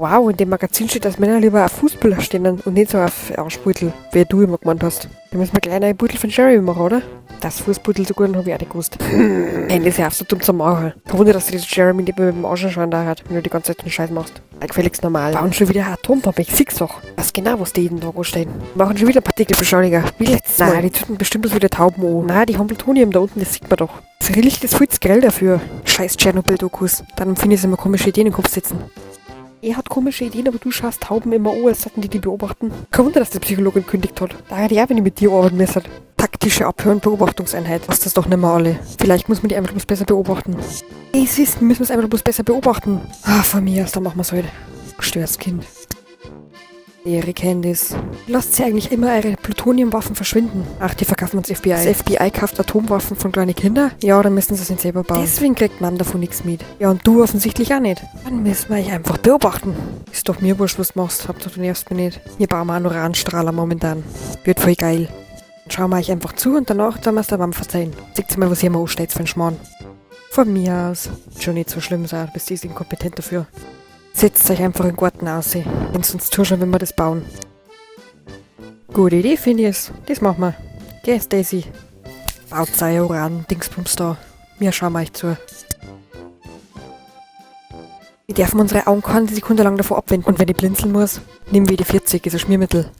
Wow, in dem Magazin steht, dass Männer lieber auf Fußballer stehen und nicht so auf Arschbeutel, wie du immer gemeint hast. Da müssen wir gleich einen Beutel von Jeremy machen, oder? Das Fußbeutel so gut habe ich auch nicht gewusst. Hey, das ist ja auch so dumm zum Machen. Kein Wunder, dass du diesen Jeremy nicht mehr mit dem Arsch anschauen da hat, wenn du die ganze Zeit den Scheiß machst. Gefälligst normal. Bauen schon wieder eine Atombombe, ich sieh's doch. Was genau, was die jeden Tag anstellen. Machen schon wieder Partikelbeschleuniger. Wie letztes Mal. Nein, die zünden bestimmt das wieder Tauben an. Nein, die haben Plutonium da unten, das sieht man doch. Das Licht ist viel zu grell dafür. Scheiß Tschernobyl-Dokus. Dann finde ich es immer komische Ideen im Kopf sitzen. Er hat komische Ideen, aber du schaust Tauben immer an, als sollten die die beobachten. Kein Wunder, dass die Psychologin kündigt hat. Da hätte ich auch, wenn ich mit dir arbeiten müssen. Taktische Abhör- und Beobachtungseinheit. Was das doch nicht mehr alle. Vielleicht muss man die einfach bloß besser beobachten. Ey, siehst, müssen wir es einfach bloß besser beobachten. Ah, von mir aus, dann machen wir's halt. Gestörtes Kind. Erik Handys. Lasst sie eigentlich immer eure Plutoniumwaffen verschwinden. Ach, die verkaufen uns FBI. Das FBI kauft Atomwaffen von kleinen Kindern? Ja, dann müssen sie es nicht selber bauen. Deswegen kriegt man davon nichts mit. Ja, und du offensichtlich auch nicht. Dann müssen wir euch einfach beobachten. Ist doch mir wurscht, was du machst. Hauptsache du nervst mich nicht. Wir bauen einen Uranstrahler momentan. Wird voll geil. Dann schauen wir euch einfach zu und danach dann wir es der Mama verzeihen. Seht mal, was hier mal ansteht für einen Schmarrn. Von mir aus. Schon nicht so schlimm sein, bist du inkompetent dafür. Setzt euch einfach in den Garten aus, wenn's uns zuschauen, wenn wir das bauen. Gute Idee, finde ich es. Das machen wir. Geh, Stacy. Baut euer Uran-Dingsbums da. Wir schauen euch zu. Wir dürfen unsere Augen keine Sekunde lang davor abwenden. Und wenn ich blinzeln muss, nimm WD-40, ist ein Schmiermittel.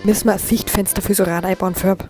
Müssen wir ein Sichtfenster fürs Uran einbauen, Ferb.